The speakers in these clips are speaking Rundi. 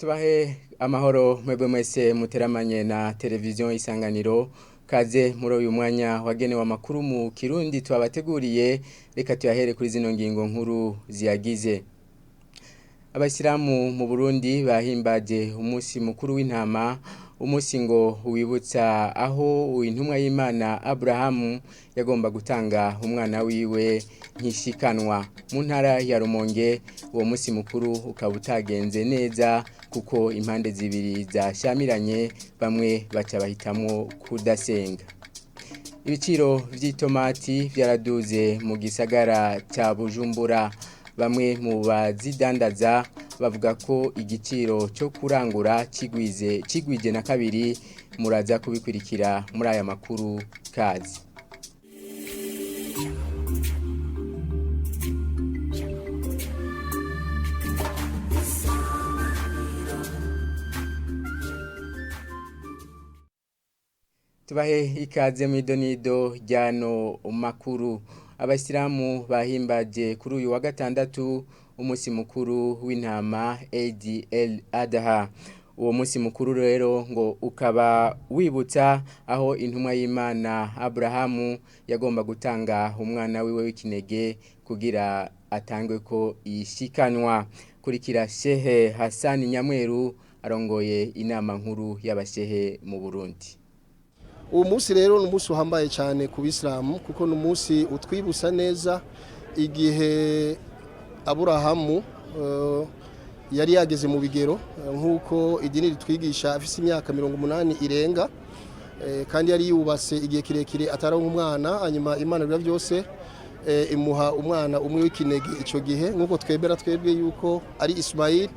Tubahe amahoro mwebwe mwese muteramanye na televiziyo Isanganiro. Kaze muri uyu mwanya wagenewe amakuru mu Kirundi tubabateguriye, reka tuyahere kuri zino ngingo nkuru ziyagize. Abasilamu mu Burundi bahimbaje umunsi mukuru w'intama, umunsi ngo wibutsa aho intumwa y'Imana Abrahamu yagomba gutanga umwana wiwe nkishikanwa. Mu ntara ya Rumonge uwo munsi mukuru ukaba utagenze neza kuko impande zibiri zashamiranye, bamwe baca bahitamwo kudasenga. Ibiciro vy'itomati vyaraduze mu gisagara ca Bujumbura. Bamwe mu bazidandaza bavuga ko igiciro cyo kurangura kigwije na kabiri. Muraza kubikurikira muri aya makuru kazi. Tubahe ikaze mu idonido ryano makuru. Abasilamu bahimbaje kuri uyu wa gatandatu umunsi mukuru w'intama Eid el Adha. Uwo munsi mukuru rero ngo ukaba wibutsa aho intumwa y'Imana Abrahamu yagomba gutanga umwana wiwe w'ikinege kugira atangwe ko ishikanwa. Kurikira Shehe Hassan Nyamweru arongoye inama nkuru y'abashehe mu Burundi. Uwo munsi rero ni umunsi uhambaye cyane ku bisilamu, kuko ni umunsi utwibutsa neza igihe Aburahamu yari yageze mu bigero, nk'uko idini ritwigisha, afise imyaka 80 irenga, kandi yari yubatse igihe kirekire ataronka umwana. Hanyuma Imana biba byose imuha umwana umwe w'ikinege icyo gihe, nk'uko twemera twebwe yuko ari Ismail,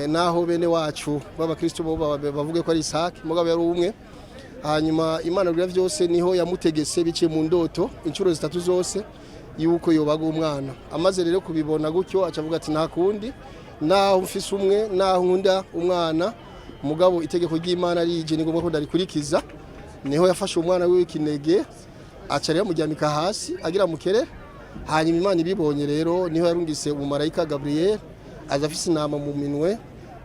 naho bene wacu b'abakristo bo bavuge ko ari Isaac, mugabo yari umwe. Hanyuma Imana biba byose niho yamutegetse biciye mu ndoto inshuro zitatu zose yuko yobaga umwana. Amaze rero kubibona gutyo, acavuga ati: "Nta kundi, naho mfise umwe, naho nkunda umwana, mugabo itegeko ry'Imana rije, ni ngombwa ko ndarikurikiza." Niho yafashe umwana w'ikinege, aca rero amuryamika hasi agira mukere. Hanyuma Imana ibibonye rero, niho yarungise umumarayika Gabriel, aza afise intama mu minwe,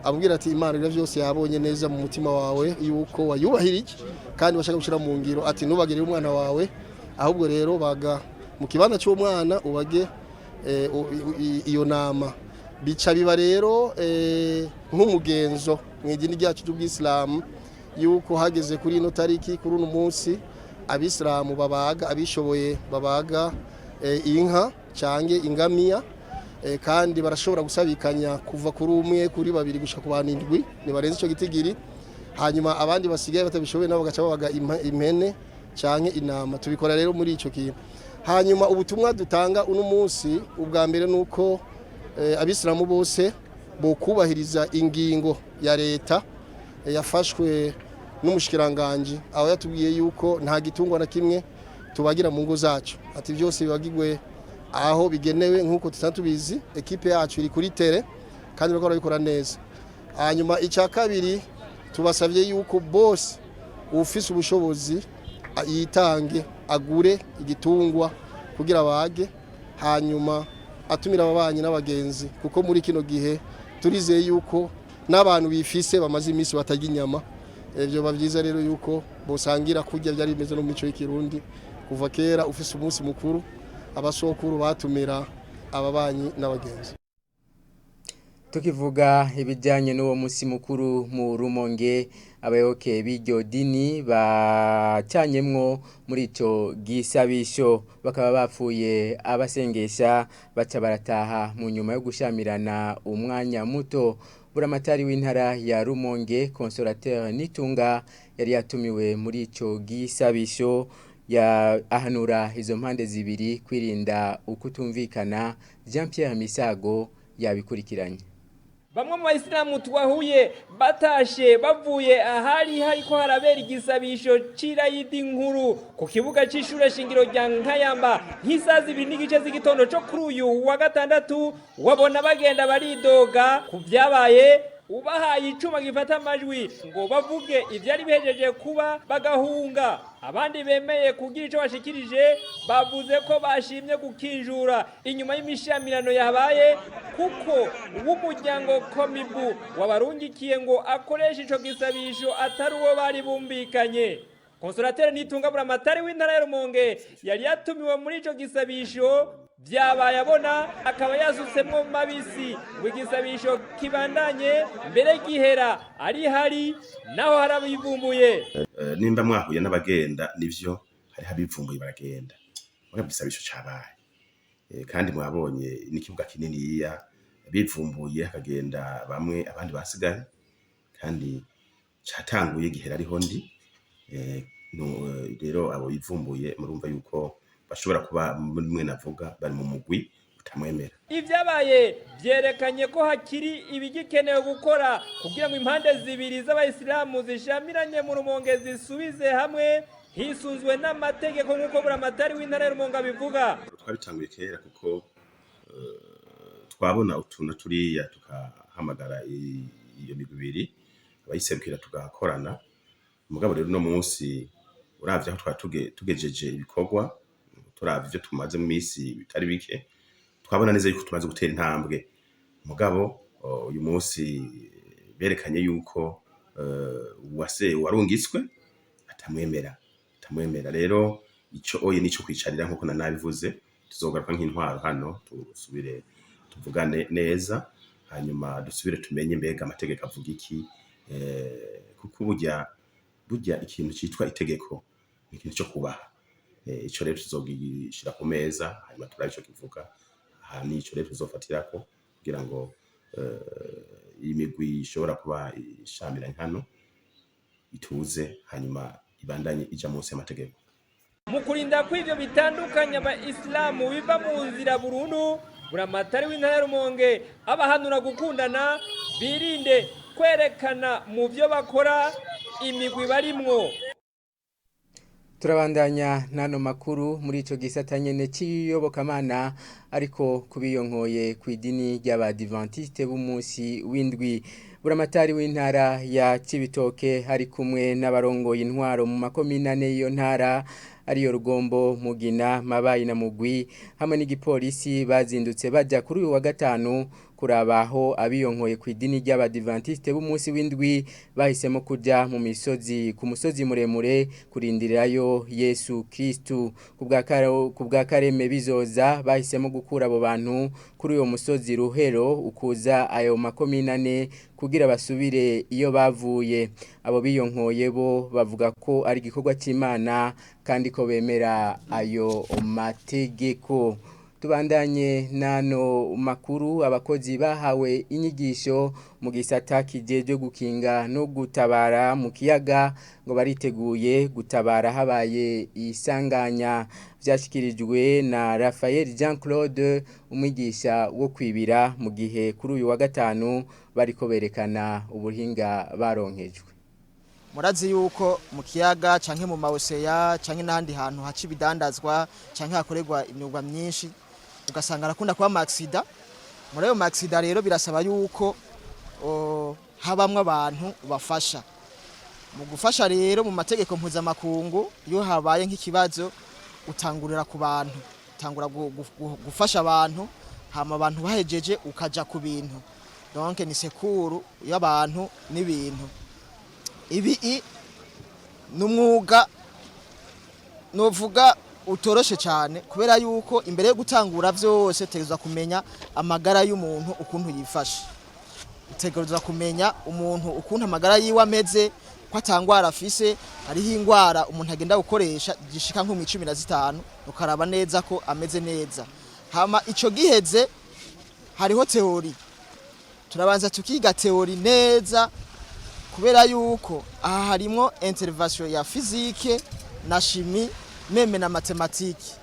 amubwira ati: "Imana rero byose yabonye neza mu mutima wawe yuko wayubahirije kandi washaka gushyira mu ngiro." Ati: "Ntubagire umwana wawe, ahubwo rero baga mu kibanza cy'umwana, ubage iyo nama." Bica biba rero nk'umugenzo mu idini ryacu ry'ubwisilamu yuko hageze kuri ino tariki, kuri uno munsi, abisilamu babaga, abishoboye babaga inka canke ingamiya, kandi barashobora gusabikanya kuva kuri umwe, kuri babiri, gushika ku bantu indwi, ntibarenze ico gitigiri. Hanyuma abandi basigaye batabishoboye nabo bagaca babaga impene canke intama. Tubikora rero muri ico kintu. Hanyuma ubutumwa dutanga uno munsi, ubwa mbere nuko abisilamu bose bokubahiriza ingingo ya leta yafashwe n'umushikiranganji, aho yatubwiye yuko nta gitungwa na kimwe tubagira mu ngo zacu, ati byose bibagirwe aho bigenewe. Nk'uko tusanzwe tubizi, équipe yacu iri kuri terrain kandi bariko barabikora neza. Hanyuma icya kabiri, tubasabye yuko bose ufise ubushobozi yitange agure igitungwa kugira bage, hanyuma atumira ababanyi n'abagenzi, kuko muri kino gihe turizeye yuko n'abantu bifise bamaze iminsi batarya inyama. Ibyo biba byiza rero yuko bosangira kurya. Byari bimeze no mu mico y'ikirundi kuva kera, ufise umunsi mukuru, abasokuru batumira ababanyi n'abagenzi. Tukivuga ibijyanye n'uwo munsi mukuru, mu Rumonge abayoboke b'iryo dini bacanyemwo muri ico gisabisho, bakaba bapfuye abasengesha baca barataha mu nyuma yo gushamirana umwanya muto. Buramatari w'intara ya Rumonge, Consolateur Nitunga, yari yatumiwe muri ico gisabisho, ya ahanura izo mpande zibiri kwirinda ukutumvikana. Jean Pierre Misago yabikurikiranye. Bamwe mu bayisilamu twahuye batashe bavuye ahari hariko harabera igisabisho c'irayidi nkuru ku kibuga c'ishure shingiro rya Nkayamba nk'isaha 2:30 z'igitondo co kuri uyu wa gatandatu, wabona bagenda baridoga ku vyabaye. Ubahaye icuma gifata amajwi ngo bavuge ivyari bihejeje kuba, bagahunga. Abandi bemeye kugira ico bashikirije bavuze ko bashimye gukinjura inyuma y'imishamirano yabaye, kuko uw'umuryango Komibu wabarungikiye ngo akoreshe ico gisabisho atari uwo bari bumvikanye. Consolateur Nitunga, buramatari w'intara ya Rumonge, yari yatumiwe muri ico gisabisho, vyabaye abona, akaba yasutsemwo mabisi ngo igisabisho kibandanye, mbere gihera ari hari naho harabivumbuye. Nimba mwahuye n'abagenda, nivyo, hariho abivumbuye baragenda, mugabo igisabisho cabaye. Kandi mwabonye n'ikibuga kininiya, bivumbuye hakagenda bamwe, abandi basigaye, kandi catanguye gihera ariho ndi. Rero abo bivumbuye murumva yuko bashobora kuba muri mwe navuga bari mu mugwi utamwemera. Ivyabaye vyerekanye ko hakiri ibigikenewe gukora kugira ngo impande zibiri z'abayisilamu zishamiranye mu Rumonge zisubize hamwe hisunzwe n'amategeko, nk'uko buramatari w'intara ya Rumonge abivuga. Twabitanguye kera, kuko twabona utuntu turiya tukahamagara iyo migwi ibiri, abayiserukira, tugakorana. Mugabo rero uno munsi uravye aho twari tugejeje ibikorwa, turavye ivyo tumaze mu minsi bitari bike, twabona neza yuko tumaze gutera intambwe. Mugabo uyu munsi berekanye yuko uwase warungitswe atamwemera. Rero ico oye nico kwicarira, nkuko nanabivuze, tuzogaruka nk'intwaro hano, tusubire tuvugane neza, hanyuma dusubire tumenye mbega amategeko avuga iki, kuko burya ikintu citwa itegeko ni ikintu co kubaha. Ico rero tuzogishira ku meza, hanyuma turabe ico kivuga. Aha nico rero tuzofatirako kugira ngo imigwi ishobora kuba ishamiranye hano ituze, hanyuma ibandanye ija munsi y'amategeko. Mu kurinda ko ivyo bitandukanye abayisilamu biva mu nzira burundu, buramatari w'intara ya Rumonge abahanura gukundana, birinde kwerekana mu vyo bakora imigwi barimwo. Turabandanya n'ano makuru muri ico gisata nyene c'iyobokamana, ariko kubiyonkoye ku idini ry'abadivantiste b'umunsi w'indwi. Buramatari w'intara ya Cibitoke ari kumwe n'abarongoye intwaro mu makomine ane y'iyo ntara, ariyo Rugombo, Mugina, Mabayi na Mugwi, hamwe n'igipolisi, bazindutse bajya kuri uyu wa gatanu kuraba aho abiyonkoye ku idini ry'abadivantiste b'umunsi w'indwi bahisemo kujya mu misozi, ku musozi muremure, kurindirayo Yesu Kristu. Ku bwa Kareme Bizoza, bahisemo gukura abo bantu kuri uyo musozi Ruhero ukuza ayo makomine ane kugira basubire iyo bavuye. Abo biyonkoye bo bavuga ko ari igikorwa cy'Imana kandi ko bemera ayo mategeko. Tubandanye nano makuru. Abakozi bahawe inyigisho mu gisata kijejwe gukinga no gutabara mu kiyaga ngo bariteguye gutabara habaye isanganya. Byashyikirijwe na Raphael Jean Claude, umwigisha wo kwibira, mu gihe kuri uyu wa gatanu bariko berekana ubuhinga baronkejwe. Murazi yuko mu kiyaga canke mu ma océan canke n'ahandi hantu haca ibidandazwa canke hakorerwa imyuga myinshi, ugasanga arakunda kuba ama accident. Muri ayo ma accident rero birasaba yuko habamwo abantu bafasha. Mu gufasha rero, mu mategeko mpuzamakungu, iyo habaye nk'ikibazo utangurira ku bantu, utangura gufasha abantu, hama abantu bahejeje ukaja ku bintu. Donc ni secours y'abantu n'ibintu. Ibi ni umwuga novuga utoroshe cyane, kubera yuko imbere yo gutangura vyose utegerezwa kumenya amagara y'umuntu ukuntu yifashe, utegerezwa kumenya umuntu ukuntu amagara yiwe ameze, ko atangwara afise. Hariho ingwara umuntu agenda gukoresha gishika nko mu 15, ukaraba neza ko ameze neza. Hama ico giheze hariho théorie, turabanza tukiga théorie neza, kubera yuko aha harimwo intervention ya physique na chimie, même na mathématique,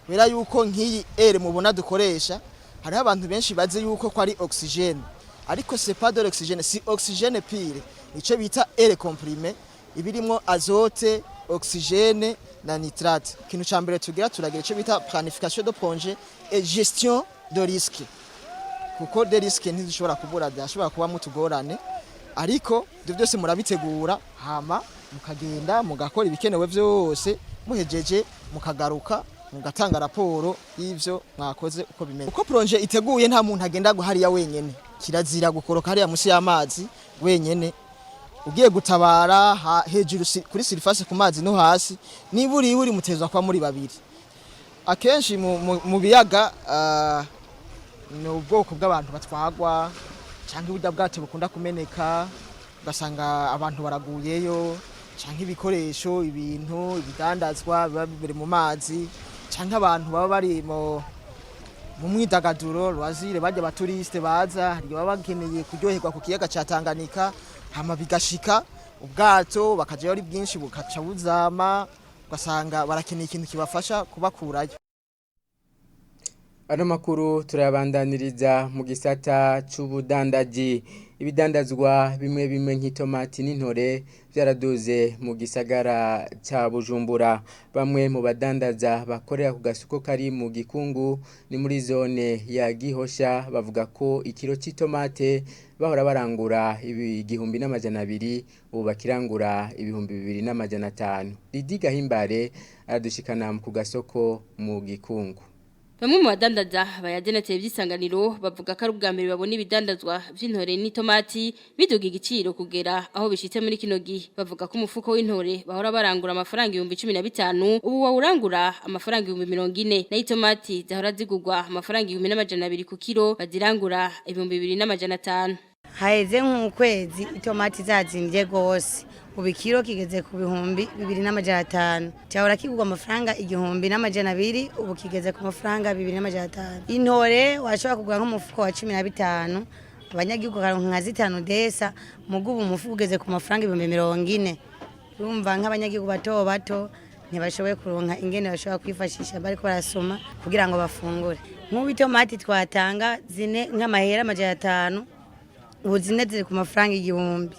kubera yuko nk'iyi air mubona dukoresha, hariho abantu benshi bazi yuko ko ari oxygène, ariko c'est pas de l'oxygène, si oxygène pure. Nico bita air comprimé, ibirimwo azote, oxygène na nitrate. Ikintu ca mbere tugira, turagira ico bita planification de plongée et gestion de risque, kuko de risque ntizishobora kubura, zashobora kubamo utugorane. Ariko ibyo byose murabitegura, hama mukagenda mugakora ibikenewe byose, muhejeje mukagaruka mugatanga raporo y'ivyo mwakoze uko bimeze. Uko plongée iteguye, nta muntu agenda hariya wenyene. Kirazira gukoroka hariya musi y'amazi wenyene. Ugiye gutabara hejuru kuri surface, ku mazi no hasi, niba uri mutezwa kwa muri babiri. Akenshi mu biyaga ni ubwoko bw'abantu batwagwa cyangwa uburyo bwato bukunda kumeneka, ugasanga abantu baraguyeyo, cyangwa ibikoresho, ibintu, ibidandazwa biba biri mu mazi, cyangwa abantu baba bari mu mwidagaduro, loisir, bajya aba touristes baza, hari baba bakeneye kuryoherwa ku kiyaga ca Tanganyika, hama bigashika ubwato bakajayo ari bwinshi, bukaca buzama, ugasanga barakeneye ikintu kibafasha kubakurayo. Ano makuru turayabandaniriza mu gisata c'ubudandaji. Ibidandazwa bimwe bimwe nk'itomati n'intore byaraduze mu gisagara ca Bujumbura. Bamwe mu badandaza bakorera ku gasoko kari mu Gikungu, ni muri zone ya Gihosha, bavuga ko ikiro c'itomate bahora barangura 1200, ubu bakirangura 2500. Lidi Gahimbare aradushikana ku gasoko mu Gikungu. Bamwe mu badandaza bayagenetse by'isanganiro bavuga ko ari ubwa mbere babona ibidandazwa vy'intore n'itomati biduga igiciro kugera aho bishitse muri kino gihe. Bavuga ko umufuko w'intore bahora barangura amafaranga 15,000, ubu wawurangura amafaranga 40,000, nayo itomati zahora zigurwa amafaranga 1200 ku kiro bazirangura 2500. Haheze nk'ukwezi itomati zazimbye rwose. Ubu ikiro kigeze ku 2500. Cyahora kigurwa amafaranga 1200, ubu kigeze ku mafaranga 2500. Intore washobora kugura nk'umufuko wa 15, abanyagihugu bakaronka nka zitanu desa, mugo ubu umufuko ugeze ku mafaranga 40,000. Urumva nk'abanyagihugu bato bato ntibashoboye kuronka ingene bashobora kwifashisha bariko barasoma kugira ngo bafungure. Nk'ubu itomati twatanga zine nk'amahera 500, ubu zine ziri ku mafaranga 1000.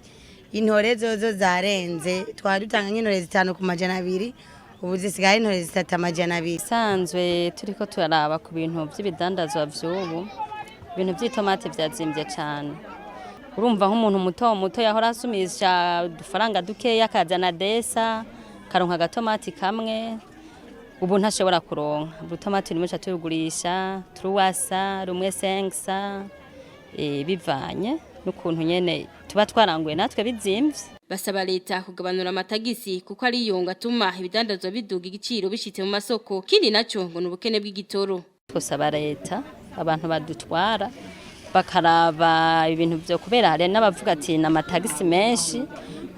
Intore zozo zarenze, twari dutanga nk'intore zitanu ku 200, ubu zisigaye intore zitatu 200. Sanzwe turiko turaraba ku bintu by'ibidandazwa vy'ubu, ibintu by'itomate vyazimbye cyane. Urumva nk'umuntu muto muto yahora asumisha udufaranga dukeya akazana desa karonka agatomati kamwe, ubu ntashobora kuronka. Urutomati rumwe ca turugurisha truwasa rumwe 500, bivanye n'ukuntu nyene tuba twaranguye natwe bizimvye. Basaba leta kugabanura amatagisi kuko ari yo ngo atuma ibidandazwa biduga igiciro bishitse mu masoko. Kindi naco ngo ni ubukene bw'igitoro. Twosaba leta, abantu badutwara bakaraba ibintu byo, kubera hari n'abavuga ati ni amatagisi menshi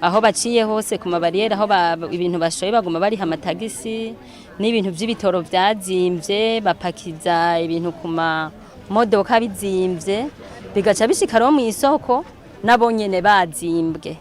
aho baciye hose ku mabariyeri, aho ibintu bashoye baguma bariha amatagisi, n'ibintu by'ibitoro byazimvye, bapakiza ibintu ku mamodoka bizimvye, bigaca bishika rero mu isoko nabo nyene bazimbwe,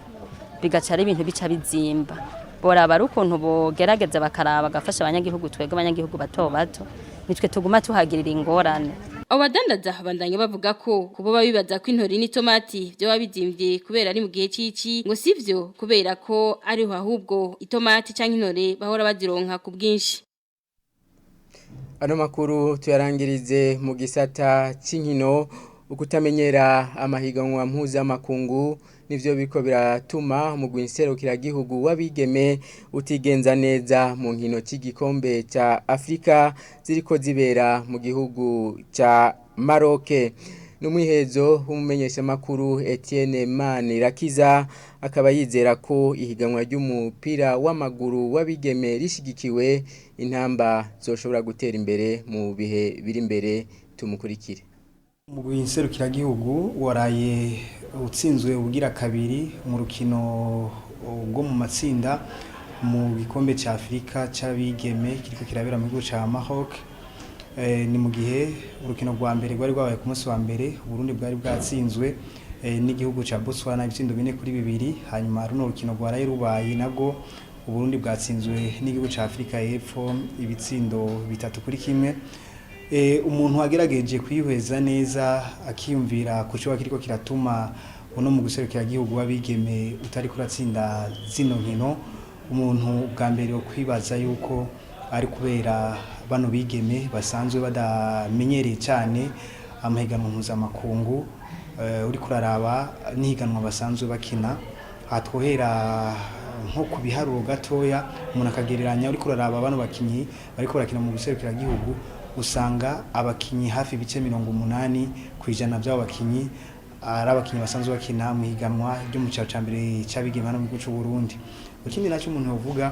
bigaca ari ibintu bica bizimba. Boraba ari ukuntu bogerageza bakaraba bagafasha abanyagihugu. Twebwe abanyagihugu bato bato nitwe tuguma tuhagirira ingorane. Abo badandaza bandanya bavuga ko kubo bibaza ko intori n'itomati byo bizimvye kubera ari mu gihe cici, ngo sivyo, kubera ko ariho ahubwo itomati canke intore bahora bazironka ku bwinshi. Ano makuru tuyarangirize mu gisata c'inkino. Ukutamenyera amahiganwa mpuzamakungu nivyo biriko biratuma umugwi nserukiragihugu w'abigeme utigenza neza mu nkino c'igikombe ca Afrika ziriko zibera mu gihugu ca Maroc. N'umwihezo w'umumenyeshamakuru Etienne Manirakiza, akaba yizera ko ihiganwa ry'umupira w'amaguru w'abigeme rishigikiwe, intamba zoshobora gutera imbere mu bihe biri imbere. Tumukurikire. Umugwi nserukiragihugu waraye utsinzwe ubugira kabiri mu rukino rwo mu matsinda mu gikombe cya Afurika c'abigeme kiriko kirabera mu gihugu ca Maroc. Ni mu gihe urukino rwa mbere rwari rwabaye ku munsi wa mbere, Burundi bwari bwatsinzwe n'igihugu ca Botswana ibitsindo 4-2. Hanyuma runo rukino rwaraye rubaye nabwo, Uburundi bwatsinzwe n'igihugu ca Afurika y'Epfo ibitsindo 3-1. Umuntu agerageje kwihweza neza akiyumvira ku cyo kiriko kiratuma uno mu guserukira igihugu w'abigeme utari kuratsinda zino nkino, umuntu bwa mbere yo kwibaza yuko ari kubera bano bigeme basanzwe badamenyereye cyane. amahiganwa mpuzamakungu, uriko uraraba n'ihiganwa basanzwe bakina. Aha twohera nko ku biharuro gatoya, umuntu akagereranya, uriko uraraba bano bakinyi bariko barakina mu gihugu, usanga abakinyi hafi ibice 80% by'abo bakinyi ari abakinyi basanzwe bakina mu higanwa ryo mu cicaro ca mbere c'abigeme hano mu gihugu c'u Burundi. Ikindi nacyo umuntu yovuga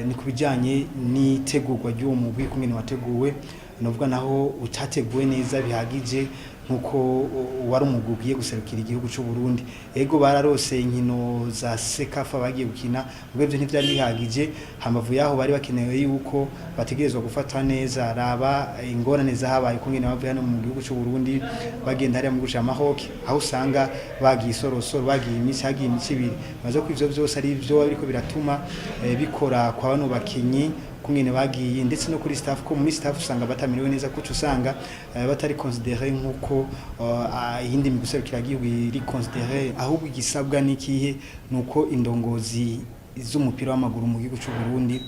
ni ku bijanye n'itegurwa ry'uwo mugwi, kungene wateguwe. Novuga naho utateguwe neza bihagije nkuko wari umugwi ugiye guserukira igihugu c'u Burundi. Ego, bararose inkino za CECAFA bagiye gukina, ubwo ivyo ntivyari bihagije. Hambavu yaho bari bakenewe yuko bategerezwa gufatwa neza. Raba ingorane zahabaye kungene bavuye hano mu gihugu c'u Burundi bagenda hariya mu gihugu ca Maroc, aho usanga bagiye isorosoro, bagiye iminsi, hagiye iminsi ibiri. Baza ko ivyo vyose ari ivyo biriko biratuma bikora kwa bano bakinyi kungene bagiye, ndetse no kuri staff, ko muri staff usanga batamerewe neza, kuko usanga batari considéré nkuko iyindi migwi serukiragihugu iri considéré. Ahubwo igisabwa n'ikihe? Nuko indongozi z'umupira w'amaguru mu gihugu c'u Burundi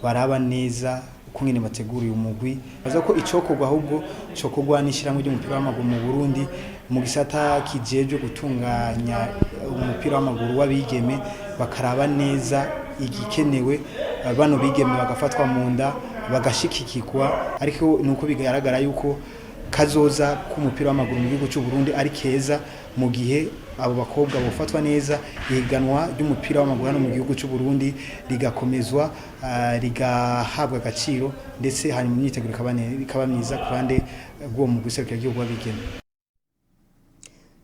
baraba neza ukungene bategura uyu mugwi. Baza ko icokorwa ahubwo cokorwa n'ishyirahamwe ry'umupira w'amaguru mu Burundi, mu gisata kijejwe gutunganya umupira w'amaguru w'abigeme, bakaraba neza igikenewe, bano bigeme bagafatwa mu nda, bagashikikirwa. Ariko nuko bigaragara yuko kazoza k'umupira w'amaguru mu gihugu cy'u Burundi ari keza mu gihe abo bakobwa bofatwa neza, ihiganwa ry'umupira w'amaguru hano mu gihugu cy'u Burundi rigakomezwa, rigahabwa agaciro, ndetse hanyuma imyiteguro ikaba myiza ku ruhande rw'uwo mugwi serukiragihugu w'abigeme.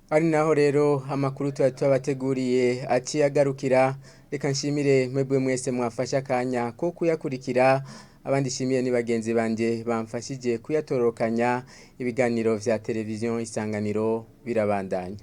Ari naho rero amakuru tuba tubateguriye aciye agarukira. Reka nshimire mwebwe mwese mwafashe akanya ko kuyakurikira. Abandi shimiye ni bagenzi banje bamfashije kuyatororokanya. Ibiganiro vya televiziyo Isanganiro birabandanya.